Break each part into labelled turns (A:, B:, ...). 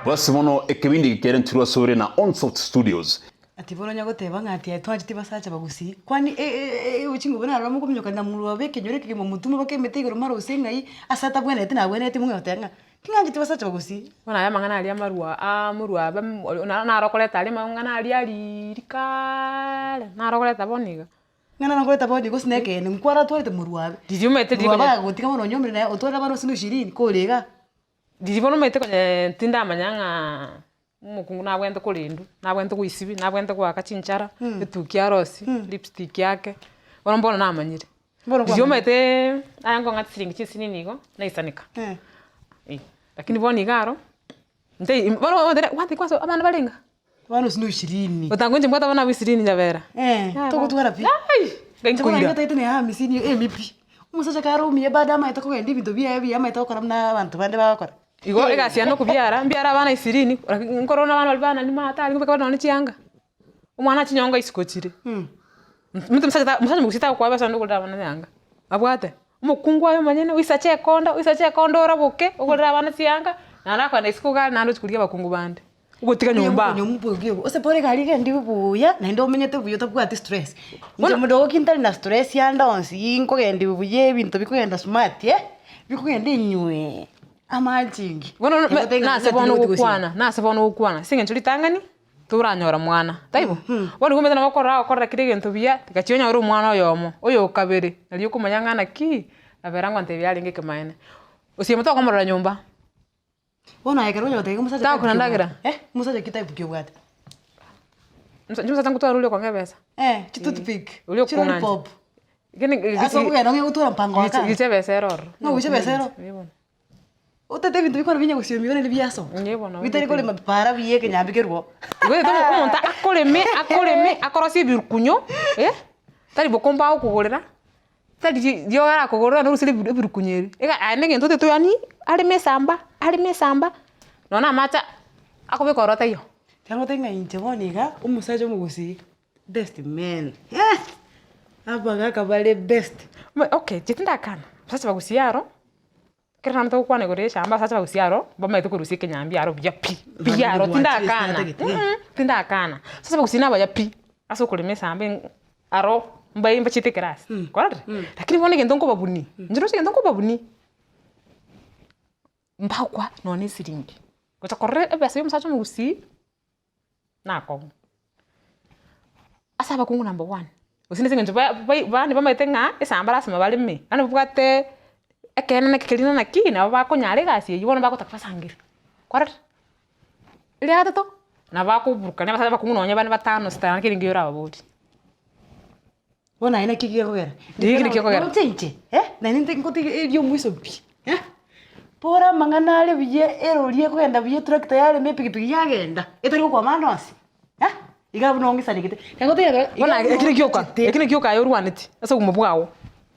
A: Basi bono ekebindi eke kerentirwe asore na Onsoft Studios.
B: Ati bono onya goteba ng'a ati aye twancheti basacha bagusii, kwani chingubo naroro mokominyokana na murwa ekenyoro ekegima motuma baka emete igoro mara gose ng'ai ase atabwenereti nabwenereti mong'e goteba ng'a ting'ancheti basacha bagusii.
C: Bono aya amang'ana aria amarwa amorwa abe naro okoreta aria amang'ana aria ariiri kaaare, naro okoreta bono iga.
B: Ng'a naro nkoreta bono iga gose na ekeene nkwaratwarete morwa abe,
C: Riria omanyete
B: morwa abe agagotiga bono onyomire naye otwarire abana gose na ishirini kore igaa.
C: Riria bono omanyete konye tindamanya ng'a omokungu nabwenerete korendwa, nabwenerete goisibia, nabwenerete goaka chinchara, etuki arosie, lipstick ake, bono mbono namanyire.
B: Bono
C: Riria
B: kwamanyire.
C: omanyetee aye nkong'a chisiringi chinsinini igo, naisaneka, eh, lakini bono iga aro, ntei bono omanyete gwanti kwanza abana barenge?
B: Abana gose na ishirini.
C: Otanga inche mbwate abana abwo ishirini nyabera.
B: Togotwara pi.
C: Ai!
B: Inche bono
C: Nkoira.
B: ngatagete na hamisini emipi. Omosacha kare omuya bado amaete kogenda ebinto biaye buya amaete gokora buna abanto bande bagokora.
C: Igo egasi yane nokobiara, mbiare abana ishirini, lakini nkorora abana baria banani maate aria nkobeka bare nonye chianga, omwana achinyonga isiko chire. Omonto omosacha ta omosacha mogusii tagokoa besa onde ogorere abana chianga, abwate? Omokungu aye omonyene oisache ekonda, oisache ekonda oraboke, ogorere abana chianga, naende akogenda isiko iga aria naende ochia korigia abakungu bande. Ogotiga nyomba.
B: Ose pore egari egendiwe buya naende omenyete buya otabwati stress. Inche modogo ki ntari na stress ande onsi nkogendiwa buya ebinto bikogenda smart eh, bikogenda enywe amachingi.
C: Bono nase bono ogokwana, nase bono ogokwana ase eng'encho ritang'ani toranyora mwana, taibo? Bono igo omanyete nabo okorora agokorera kera egento buya, gachia onyore omwana oyomo, oyo okabere, nario okomanya ng'a naki, nabera ngontebia yarenge ekemaene. Gose tokomorora nyomba.
B: Bono aye ekero onyora goteba omosacha
C: Takona
B: type ki
C: ndagera.
B: obwate? Eh, omosacha ki type ki obwate?
C: Inche omosacha ngotwara oria okong'a ebesa.
B: Eh, chi toothpick,
C: Oria
B: chi
C: okong'ancha.
B: lollipop.
C: Lakini
B: Ase okogenda ong'e gotwara mpango wa kando.
C: gicha ebesa ere ororo.
B: Ng'a gocha ebesa ere ororo?
C: Eh bono.
B: Otete ebinto bikore binya gosiomi naende biasoka.
C: Eh bono.
B: Bitari korema para buya ekenyambi kerwo.
C: Igo otete omonto akoreme akoreme akorosie ebirukunyo eh, tari bokombe agokogorera. Tari ri riogo arakogorera norusie ribu ebirukunyu ebi, iga aye na egento otagete yaani areme esamba, areme esamba, nonye na amache akobeka ororo taiyo.
B: Ekero ngoteba ng'a inche bono iga, omosacha omogusii, best man, eh, abagaka bare best.
C: Okay, inche tindakana, abasacha bagusii aro. Ekero naende togokwana igoro ya eshamba ase abagusia aro, mbamaete korusia ekenyambi aro buya pi, buya aro tindakana tindakana. Sasa abagusii nabaya pi, ase okorema esamba eng aro mbae mbachete ekerasi, kwarorire? Lakini bono egento nkobabunia, inche roche egento nkobabunia, mbakwa nonye na esiringi, gocha korora ebesa ya omosacha omogusii. Nakong'u. Ase abakungu number one, gose nase eng'encho ba bai bande bamaete ng'a esamba lasima bareme, yaani babwate ekeene naki keria na naki, nabo bakonyara egasi eywo bono bagotaka basangererie, kwarorire? Eria gatato, nabo bakoburukania abasacha abakungu nonye bane batano sita naki eringi orababorie.
B: Bono aye naki gekogera?
C: Naki gekogera?
B: Noche inche, eh, naende nte ngotige erio omoiso pi, eh, bora amang'ana are buya erori ekogenda buya etractor yarema epikipiki yagenda, etari gokwama ande onsi, eh, iga buna ong'isanegete. Ekero ngoteba iga
C: Bono
B: buna
C: ekio nakio oka,
B: ong'achete.
C: ekio nakio oka aye orwaneti ase obogima bwao,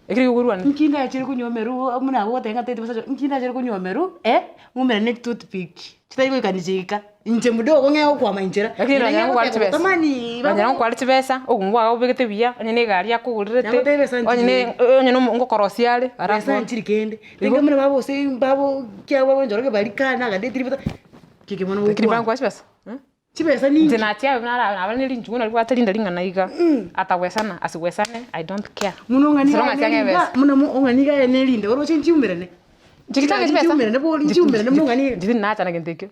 C: ekio nakio orwaneti.
B: Nki ndachire konywa meru buna abwo ogoteba ng'a teti basacha nki ndachire konywa meru, eh, ng'umera ne chitoothpick, chitari goikani chiika. Inche mdogo ng'e gokwama inchera.
C: Lakini
B: Nere
C: nonye
B: ng'e
C: nkware
B: goteba
C: chibesa,
B: gotamani
C: nonye
B: babo.
C: nkware chibesa, obogima bwao obegete buya, onye na egari akogorerete,
B: Nagotebia ebesa
C: onye
B: nchiri
C: na onye na omo ngokorosia are,
B: Besa
C: alafu
B: nchiri kende.
C: Igo.
B: Rende buna babo gose babo kiagwa babo Njoroge baria kare nagadetiri bata keke bono
C: Lakini
B: gokwana.
C: bankoa chibesa.
B: Chibesa ninki?
C: Inche nachia nara naba ne rinchugu naribwate rinde ring'ana iga, atagwesana asigwesane i don't care.
B: Buna ong'ani
C: As long
B: iga
C: as ang'e
B: aye
C: ebesa.
B: buna ong'ani iga aye nerinde oroche nchiumerane.
C: Nchigicha
B: Chigari
C: chibesa.
B: nchiumerane bori nchiumerane buna ong'ani iga.
C: Nchiri nachana gento ekio.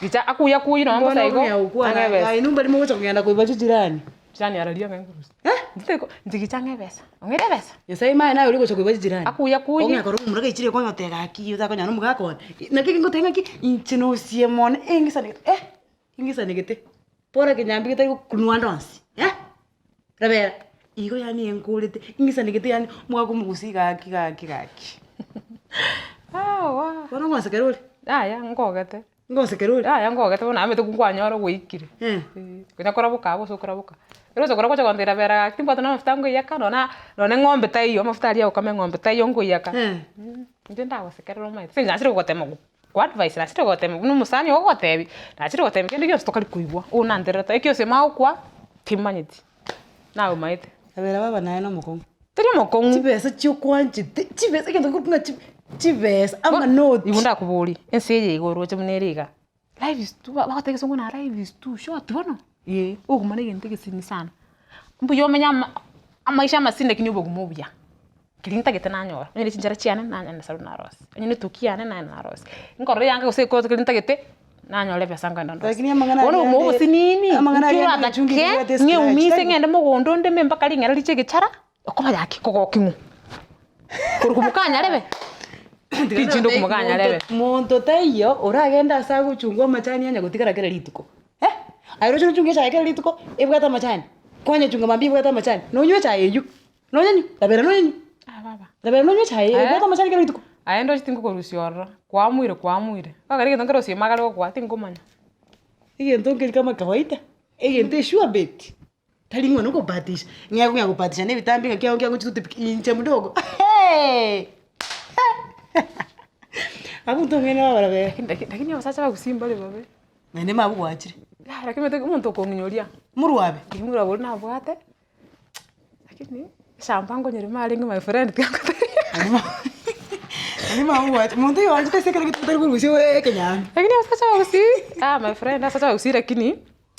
C: Gicha akuya kuyi nonye bosa igo, ang'e ebesa.
B: Aye numba rimo ogocha kogenda koiba chijirani.
C: Jirani araria ng'a nkorusia.
B: Eh?
C: Ntitari nchigicha ang'e ebesa, ong'eire ebesa.
B: Nyasaye maye naye oria ogocha koiba chijirani.
C: Akuya kuyi.
B: Ong'e korwa omomura gaichire konyotega gaki otakonyora omogaka one. Naki ngoteba ng'aki, inche nosie mono engisanegete eh, engisanegete. Bora kenyambi getari gokunwa ande onsi eh, rabera, igo yaani enkorete, engisanegete yaani omogaka omogusii gaki gaki gaki.
C: Awa.
B: Bono ngosekera ore?
C: Yaya nkogete.
B: Ngosekera ore?
C: Yaya nkogete bono namanyete nkwanyora gwaikire. Konya koraboka abwo ase okoraboka. Ekero ogocha koraboka ogocha gontebia rabera gaki timbwate na amafuta nkoiyaka nonye nonye eng'ombe taiyo amafuta aria agokama eng'ombe taiyo nkoiyaka. Inche ndagosekerera omanyete, ase eng'encho nachire gogotema go advise nachire gogotema buna omosani ogogotebia, nachire gogotebia kende gionsi tokari koigwa, oonantererete ekio ase magokwa, timanyeti, naye omaete.
B: Rabera baba naye nomokong'u.
C: Tari omokong'u.
B: Chibesa chiokwanchete, chibesa egento gekorokwa ng'a chi chibesa amanoti.
C: Igo ndakoborie, ense eye iga oroche buna ere iga. Life is too bagoteba egesongo ng'a life is too short bono, eh, obogima na egento egesini sana. Mbuya omenye ama amaisha amasini lakini obogima obuya. Keria ntagete nanyora, onye ne chinchara chiane nanyora esabu narosia, onye ne etuki yane naye narosia, nkorora eyanga gose ekoti keria ntagete, nanyora ebesa nkogenda ndosie.
B: Lakini amang'ana
C: Bono
B: aria
C: obogima
B: ande-
C: obosinini,
B: amang'ana
C: inki
B: aria ande echumbi
C: oratake,
B: ebwate escratch,
C: ng'eumise
B: tari?
C: ng'ende mogondo ndeme mpaka ring'ana riche egechara, okoba gaki kogoking'u. Korwa mokanyarebe, tichinde okomokanyarebe.
B: Monto taiyo oragende ase agochungwa amachani onye gotigara kera rituko eh, aye roche ochunge echae kera rituko ebwate amachani, kwanyechunga mambia ebwate amachani, nonywe echae eywo, nonyenywe, rabera nonyenywe,
C: Ah baba.
B: rabera nonywe echae
C: Aye.
B: ebwate amachani kera rituko.
C: Aye ndoche tinkokorusia ororo, kwamuire kwamuire, kwagera egento nkerosie magare gokwa tinkomanya.
B: Egento nkeri kama kawaida, egento esure bet. Tari ng'a nokobatisha, ng'a ng'a kobatisha na ebitambe ng'a kiago kiago chitoothpick inche mdogo hee abwo ntong'aini babarabere.
C: Lakini laki lakini abasacha bagusii mbare babe.
B: Naende mabwo gwachire.
C: Yaya lakini omanyete omonto okong'inyoria.
B: Morwabe.
C: Riria morwabe oria nabwate, lakini eshamba nkonyerema arenge my friend tiga ngotebie.
B: Naende mabwo gwachire, monto oyo oanchete ase ekero gete tari korusia ekenyambi.
C: Lakini abasacha bagusii, ah my friend abasacha bagusii lakini.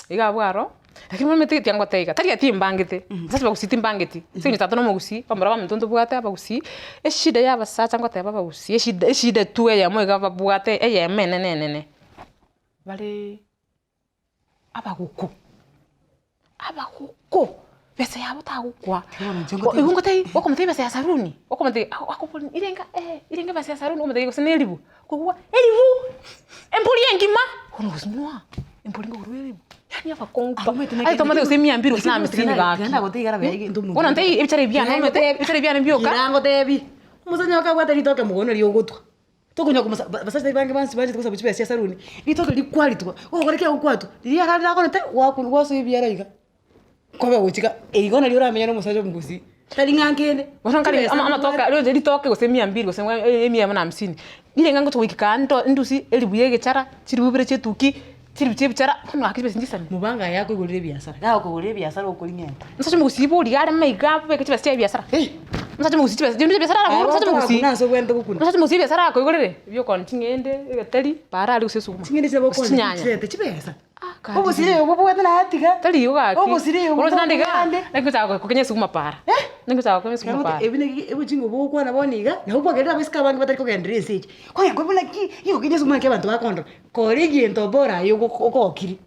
C: Iga abwo aro, lakini bono omanyete tiangotebia iga, tari ati mbangete, abasacha bagusii timbangeti, ase eng'encho tata na omogusii, bamura baminto ntobwate abagusii, eshida ya abasacha ngoteba abagusii eshida eshida tu eyemo iga babwate eyemo enene enene, bareee abagoku, abagoku, besa yabo tagokwa, igo ngotebia okomotebia ebesa ya saruni, okomotebia akoboria irenga eh, irenga ebesa ya saruni okomotebia gose na eribu. Kobua eribu, embori engima, bono gose ng'oa, embori nkogorwa eribu, yaani abakong'u pa, aye tomate gose emia mbiri gose na hamsini gaki, bono ntaiyo ebichara ebi biane omanyete, ebichara ebi biane bioka.
B: Ngotebi, omosacha oka abwate ritoke mogondo riria ogotwa, tokonya komosa ba basacha bange bonsi banchete gosaba chibesa chia saruni, ritoke rikwaritwa, ogokora ki agokwatwa, riria ararire akorete, gwaku gwasoa ebiara iga. Nkobe gochika, igo nario oramenye na omosacha omogusii, tari ng'a nkende.
C: Bono nkare ama amatoke aria oche ritoke gose mia mbili gose emia eyemo na hamsini, nirenga ngocha goika kaa nto ndusie eribu ya egechara, chiribu ibere chia etuki, chiribu chia ebichara, bono gaki chibesa nchisani.
B: Mobanga aye akoigorera ebiasara, gakoigorera ebiasara okoring'enta.
C: Omosacha omogusii bori iga are maiga abeke chibesa chiaye ebiasara, omosacha omogusii chibesa chindu chia ebiasara aragore omosacha omogusii,
B: Buna ase obwenerete gokuna.
C: omosacha omogusii ebiasara akoigorere, ebiokooni ching'ende, egeteri, paara aria gose esuguma,
B: Ching'ende chiria
C: gose
B: bokooni
C: chinyanya.
B: chirete chibesa. Obosiri obo bobwate natiga.
C: Tari igo gaki.
B: Obosiri obo
C: Oroche naende iga,
B: bobwate.
C: naki ngochaka gokenya esuguma para. Naki ngochaka gokenya esuguma para.
B: Ebi naki obochingo bogokwana bono iga, nabo kwagerire abaiseke abange batari kogenderera ense eye. Kwanya kobua naki, igo okenya esuguma naki abanto bakondora. Kora egento bora aye ogokiri.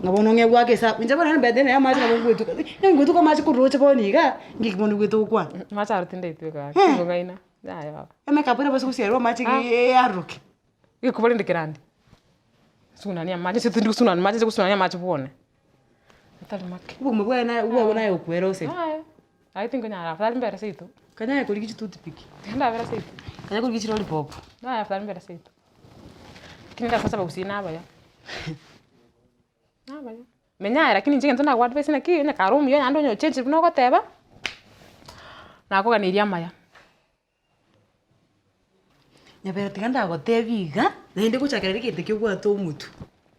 B: Ng'a bono ng'e goaka esabu, inche bono mbete naye amache nabo ngoetuka, onye ngoetuka amache korwa roche bono iga, ng'aki bono obwate gokwana.
C: Amache aro tindaetweka gaki, tingong'aina, yaya baba.
B: Emekapu nabo ase gosiarerwa amache yaruruke.
C: Egekuba rende kerande. Sunania amache, inche tindi gosunania amache, inche gosunania amache bwone, atari make.
B: Obogima bwaye naye obwabo naye okwera ose.
C: Yaya, aye tinkonyara afadhali mbere seito.
B: Kanya korigia chitoothpick.
C: Tiga ndabera seito.
B: Kanya korigia chilolipop.
C: Yaya afadhali mbere seito. Lakini abasacha bagusii nabaya, nabaya. Menya aye lakini inche egento nago advise naki, onye kare omuya naende onye ochenchire buna ogoteba, nakoganeirie amaya.
B: Nyabera tiga ndagotebie iga, naende gochakera riria egento ekio obwate omotwe,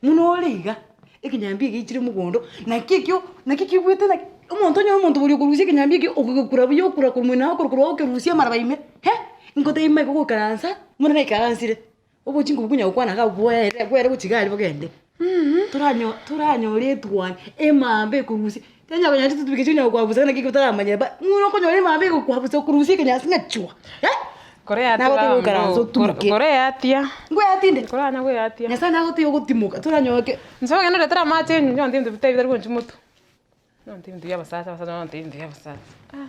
B: buna ore iga, ekenyambi egeichire mogondo, naki ekio naki kigwete naki omonto onye omonto oria okorusia ekenyambi ekio okogekura buya okura korwa moino akorwa korwa okerusia amaraba ime eh, ngotebie maiga ogoikaransa, buna naikaransire, obochie nkobukunya gokwana iga bwere bwere gochia iga aria bogende, toranyo toranyore etwani, emamba ekorusia, tonyara konya chitutubiki chionya gokwabusa naki otaramanya ba buna okonyora emamba egokwabusa okorusia ekenyasi ng'a chwa eh,
C: Korea
B: Nagoteba oikaranse otimoke.
C: Korea atia.
B: Ngoyatinde?
C: Koranya goyatia.
B: Nyasaye nagotebia ogotimoka toranyore ke.
C: Inche ogende oretere amache enywe nonye ebinto bitari bitari gonchia motwe. Nonye ebinto bia abasacha abasacha nonye ebinto bia abasacha ah.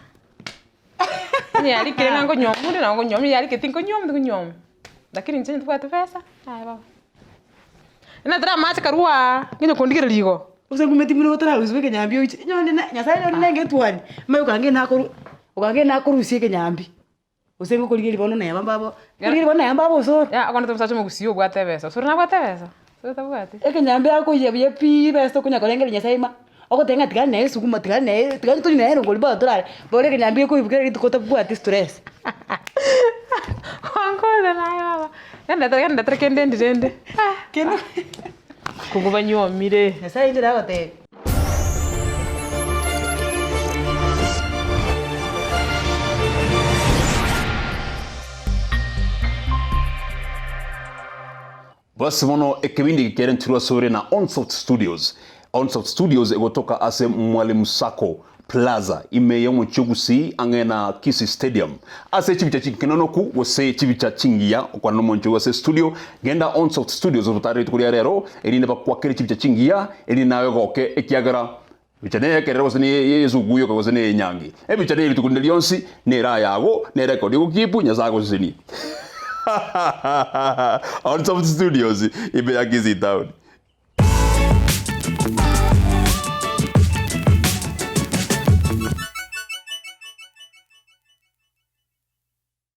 C: Onye yarikire ng'a nkonywa onde nabo nkonywa, onye yarikire tinkonywa tinkonywa. Lakini inche ntibwati besa, yaya baba. Naretera amache karwa aa, ng'ende kondigereria igo.
B: Gose ngumeti buna otararusiwa ekenyambi oiche, onye na nyasaye nonye nenge etwani, omanye okange nakoru okange nakorusia ekenyambi, gose ngokorigereria bono neba mbabo, nkorigereria bono neba mbabo osoro.
C: Ya okonyora omosacha omogusii obwate ebesa, osoro nabwate ebesa? Osoro tabwati.
B: Ekenyambi akoiyia buya pi ebesa tokonya korengereria nyasaye ma, ogoteba ng'a tiga nere esuguma tiga nere tiga tonywe nere erongori bono torare, bono ekenyambi gekoigwa kera rituko otabwati stress.
C: Gwankora naye baba, genda genda ndetere kende ndi rende, ah.
B: Kende.
C: Kobua banyuomire.
B: Nyasaye inche nagotebia.
A: Basi bono ekebindi eke kerentirwe asore na Onsoft Studios. Onsoft Studios egotoka ase Mwalimu Sacco Plaza ime y'omochie o Gusii ang'e na Kisii Stadium. Ase chibicha chinkenonoku gose chibicha chingiya okwana nomonche oyo ase estudio, genda Onsoft Studios obotaare rituko ria rero erinde bakwakere chibicha chingiya erinde naye ogoke ekiagera Ebicha neyekerero gose ney'esuguku yoka gose ney'enyangi. Ebicha neye rituko rinde rionsi, nere ayago, nere ekori ogokipu, Nyasae agosesenie. Onsoft Studios, ime ya Kisii Town.